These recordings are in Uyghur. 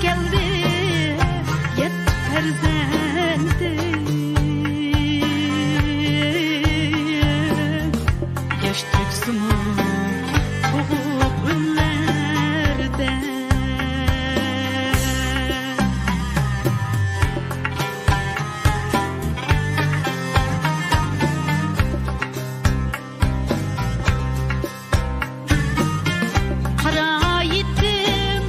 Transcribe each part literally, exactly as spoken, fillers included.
كەلدى يەتتە پەرزەنتىم، ياش تۆكسىمۇ سوغۇق ئۈنلەردە. قارا يېتىم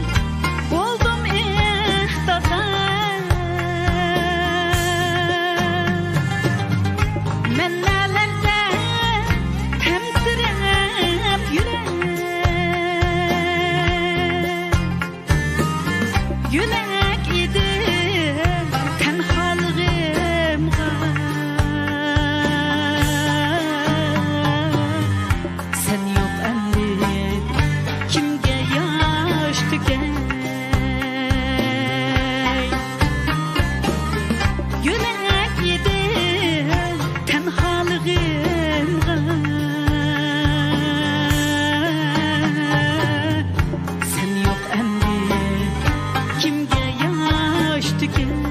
بولدۇم، ئېھ، دادا. مەن نەلەردە تەمتىرەپ يۈرەي. يۆلەك ئىدىم تەنھالىقىمغا. سەن يوق ئەمدى كىمگە ياش تۆكەي؟ يۆلەك ئىدىم تەنھالىقىمغا. سەن يوق ئەمدى كىمگە ياش تۆكەي؟